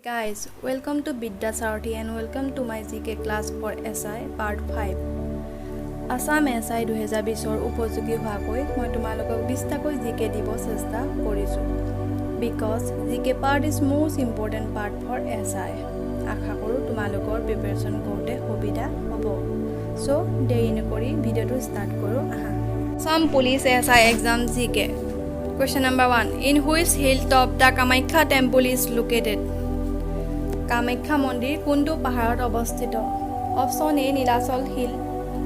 Guys, welcome to Vidya Sarathi and welcome to my GK class for SI part 5. Assam S I 2020ৰ উপযোগী হোৱাকৈ মই তোমালোকক 20টাকৈ G কে দিব চেষ্টা কৰিছোঁ, because GK part is most important part for SI. আশা কৰোঁ তোমালোকৰ প্ৰিপেৰেশ্যন কৰোঁতে সুবিধা হ'ব। চ' দেৰি নকৰি ভিডিঅ'টো ষ্টাৰ্ট কৰোঁ আহা। Assam Police SI exam GK question number 1: In which hill top the Kamakhya Temple is located? Kamakhya মন্দিৰ কোনটো পাহাৰত অৱস্থিত? Option A Nilachal Hill,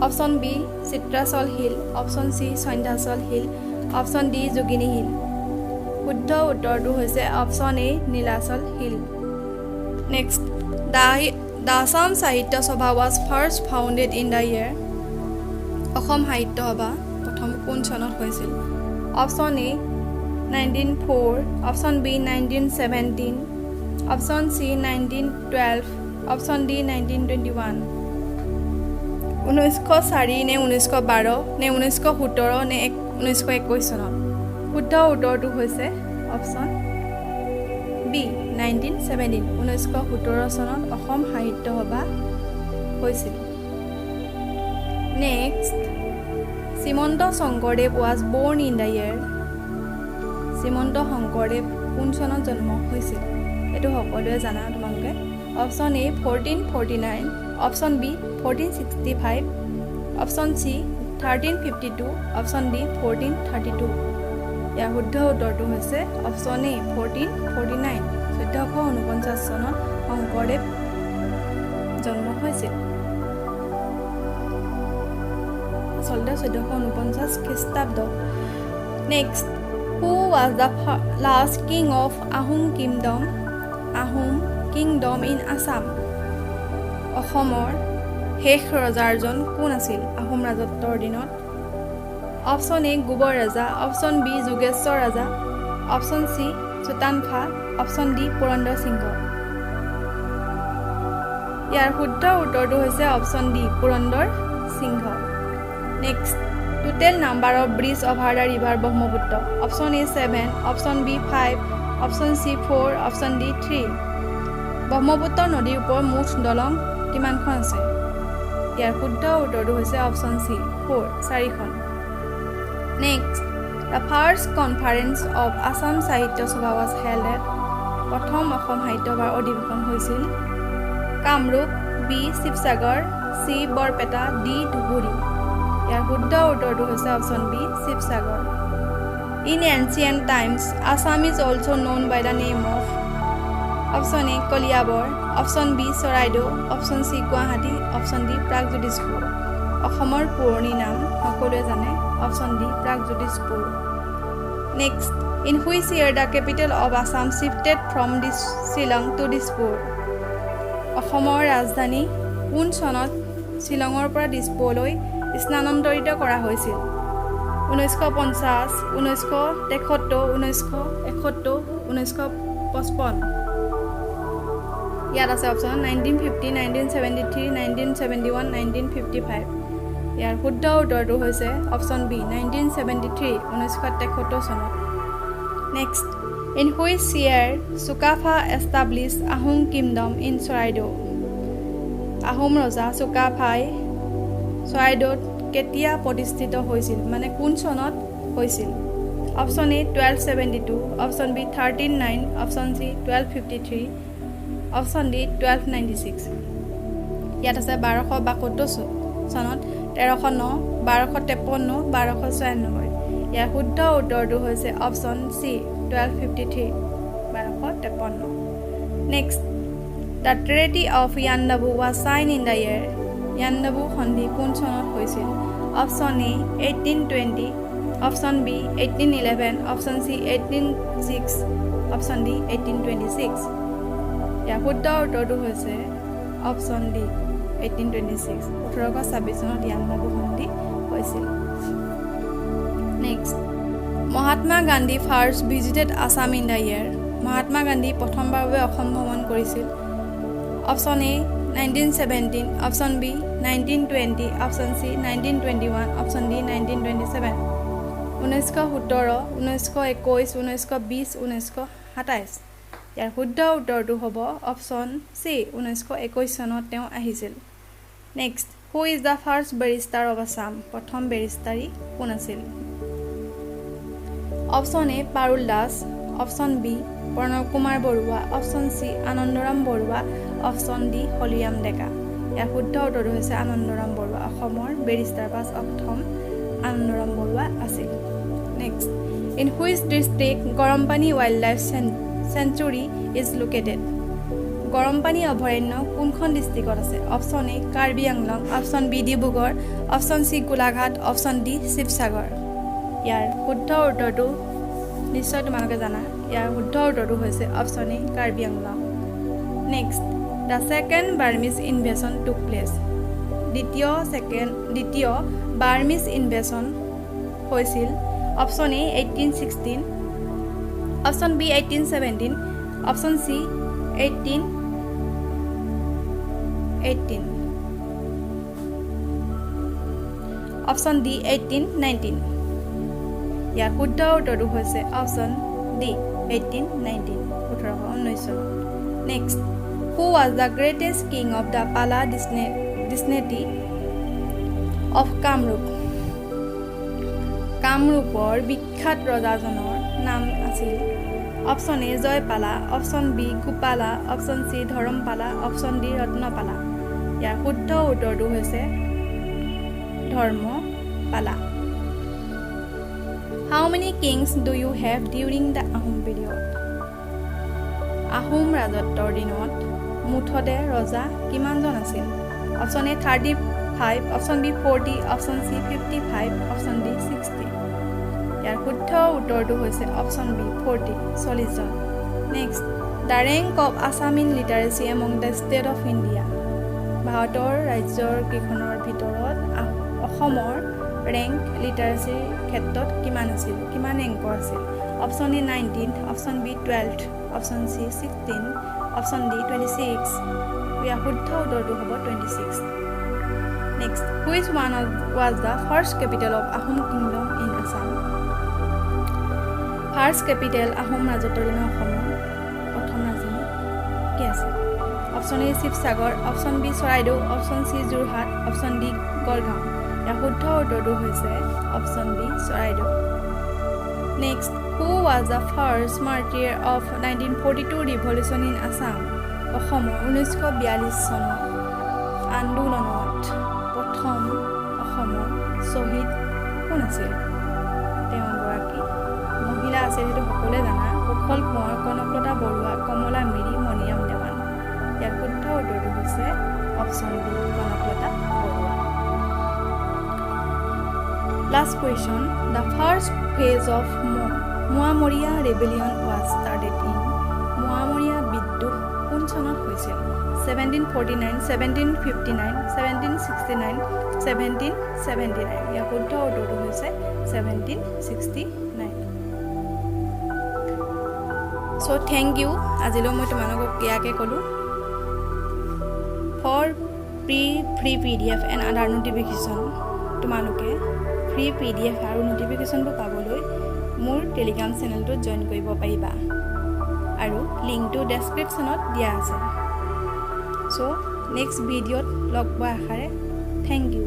option B Chitrachal Hill, option C Sandhyachal Hill, option D Jogini Hill. শুদ্ধ উত্তৰটো হৈছে option A Nilachal Hill. Next, the Assam Sahitya Sabha was first founded in the year? Assam Sahitya Sabha প্ৰথম কোন চনত হৈছিল? Option A 1904, option B 1917, option C 1912, option D 1921. 1904 নে 1912 নে 1917 নে 1921 চনত? শুদ্ধ উত্তৰটো হৈছে অপশ্যন বি 1917। 1917 চনত অসম সাহিত্য সভা হৈছিল। Next, Srimanta Sankardev was born in the year? Srimanta Sankardev কোন চনত জন্ম হৈছিল? এইটো সকলোৱে জানা তোমালোকে। Option A 1449, option B 1465, option C 1352, option D 1432. ইয়াৰ শুদ্ধ উত্তৰটো হৈছে অপশ্যন এ 1449। 1449 চনত শংকৰদেৱ জন্ম হৈছিল, আচলতে 1449 খ্ৰীষ্টাব্দ। Next, who was the last king of Ahom kingdom in Assam? অসমৰ শেষ ৰজাজন কোন আছিল আহোম ৰাজত্বৰ দিনত? Option A Gobar Raja, option B Jogeswar Raja, option C Sutanpha, option D Purandar Singha. ইয়াৰ শুদ্ধ উত্তৰটো হৈছে option D Purandar Singha. Next, total number of bridge over the river Brahmaputra. Option A seven, option B five, option C four, option D three. Brahmaputra নদীৰ ওপৰত মুঠ দলং কিমানখন আছে? ইয়াৰ শুদ্ধ উত্তৰটো হৈছে অপশ্যন চি ফ'ৰ, চাৰিখন। Next, the first conference of Assam Sahitya Sabha was held at? প্ৰথম অসম সাহিত্য সভাৰ অধিৱেশন হৈছিল Kamrup, B Sivasagar, C Barpeta, D Dhubri. ইয়াৰ শুদ্ধ উত্তৰটো হৈছে option B Sivasagar. In ancient times, Assam is also known by the name of? Option A Kaliabor, option B Charaideo, option C Guwahati, option D Pragjyotishpur. অসমৰ পুৰণি নাম সকলোৱে জানে, option D Pragjyotishpur. Next, in which year the capital of Assam shifted from this Shillong to Dispur? অসমৰ ৰাজধানী কোন চনত শ্বিলঙৰ পৰা দিছপুৰলৈ স্থানান্তৰিত কৰা হৈছিল? 1950, 1973, 1971, 1955। ইয়াত আছে option 1950, 1973, 1971, 1955। ইয়াৰ শুদ্ধ উত্তৰটো হৈছে অপশ্যন বি 1973, 1973 চনত। Next, in which year Sukaphaa establish Ahom kingdom in Charaideo? Ahom ৰজা চুকাফাই চৰাইদেউত কেতিয়া প্ৰতিষ্ঠিত হৈছিল, মানে কোন চনত হৈছিল? Option A 1272, option B 1309, option C 1253, option D 1296। ইয়াত আছে 1272 চনত, 1309, 1253, 1296। ইয়াৰ শুদ্ধ উত্তৰটো হৈছে option C 1253, 1253। Next, the Treaty of Yandabo was sign in the year? Yandabo সন্ধি কোন চনত হৈছিল? Option A 1820, option B 1811, option C 1806, option D 1826। ইয়াৰ শুদ্ধ উত্তৰটো হৈছে অপশ্যন ডি 1826। 1826 চনত ইয়াণ্ডাবু সন্ধি হৈছিল। Next, Mahatma Gandhi first visited Assam in the year? Mahatma Gandhi প্ৰথমবাৰৰ বাবে অসম ভ্ৰমণ কৰিছিল? Option A 1917, option B 1920, option C 1921, option D 1927। 1917, 1921, 1920, 1927। ইয়াৰ শুদ্ধ উত্তৰটো হ'ব অপশ্যন চি, 1921 চনত তেওঁ আহিছিল। Next, who is the first barrister of Assam? প্ৰথম বেৰিষ্টাৰী কোন আছিল? Option A Parul Das, option B Pranab Kumar Barua, option C Anandaram Barua, option D Holiram Deka. ইয়াৰ শুদ্ধ উত্তৰটো হৈছে আনন্দৰাম বৰুৱা। অসমৰ বেৰিষ্টাৰ পাছ প্ৰথম আনন্দৰাম বৰুৱা আছিল। Next, in which district Garampani Wildlife Sanctuary is located? Garampani অভয়াৰণ্য কোনখন ডিষ্ট্ৰিক্টত আছে? Option A Karbi Anglong, option B Dibrugarh, option C Golaghat, option D Sivasagar. ইয়াৰ শুদ্ধ উত্তৰটো নিশ্চয় তোমালোকে জানা। ইয়াৰ শুদ্ধ উত্তৰটো হৈছে option A Karbi Anglong. Next, the second Burmese invasion took place. দ্বিতীয় বাৰ্মিজ ইনভেশ্যন হৈছিল? Option A 1816, option B 1817, option C 1818, option D 1819. ইয়াৰ শুদ্ধ উত্তৰটো হৈছে অপশ্যন ডি 1819, 1819 চনত। Next, who was the greatest king of the Pala dynasty of Kamrup? কামৰূপৰ বিখ্যাত ৰজাজনৰ নাম আছিল? Option A Jayapala, option B Gopala, option C Dharmapala, option D Ratnapala. ইয়াৰ শুদ্ধ উত্তৰটো হৈছে Dharmapala. How many kings do you have during the Ahom period? Ahom ৰাজত্বৰ দিনত মুঠতে ৰজা কিমানজন আছিল? Option A 35, option B 40, option C 55, option D 60. ইয়াৰ শুদ্ধ উত্তৰটো হৈছে অপশ্যন বি 40, 40জন। Next, the rank of Assam in literacy among the state of India. ভাৰতৰ ৰাজ্যৰ কেইখনৰ ভিতৰত অসমৰ ৰেংক লিটাৰেচিৰ ক্ষেত্ৰত কিমান আছিল, কিমান ৰেংকৰ আছিল? Option A 19, option B 12, option C 16, option D 26. ইয়াৰ শুদ্ধ উত্তৰটো হ'ব 26. Next, which one was the first capital of Ahom kingdom in Assam? First capital, Ahom ৰাজত্বৰ দিনৰ অসমৰ প্ৰথম ৰাজধানী কি আছিল? Option A Sivasagar, option B Charaideo, option C Jorhat, option D Garhgaon. ইয়াৰ শুদ্ধ উত্তৰটো হৈছে option B Charaideo. Next, who was the first martyr of 1942 revolution in Assam? অসমৰ 1942 চনৰ আন্দোলনত প্ৰথম অসমৰ শ্বহীদ কোন আছিল? তেওঁ এগৰাকী মহিলা আছিল, সেইটো সকলোৱে জানা। কুশল কোঁৱৰ, কনকলতা বৰুৱা, কমলা মিৰি, মণিৰাম দেৱান। ইয়াৰ শুদ্ধ উত্তৰটো হৈছে option B Kanaklata Barua. Last question, the first phase of Moamoria rebellion was started in? Moamoria বিদ্ৰোহ কোন চনত হৈছিল? 1749, 1759, 1769, 1779. ইয়াৰ শুদ্ধ উত্তৰটো হৈছে 1769. So thank you. আজিলৈ মই তোমালোকক ইয়াকে ক'লোঁ। For free PDF and other notification, তোমালোকে ফ্ৰী পিডিএফ আৰু নটিফিকেশ্যনবোৰ পাবলৈ মোৰ টেলিগ্ৰাম চেনেলটোত জইন কৰিব পাৰিবা আৰু লিংকটো ডেছক্ৰিপশ্যনত দিয়া আছে। চ' নেক্সট ভিডিঅ'ত লগ পোৱাৰ আশাৰে, thank U.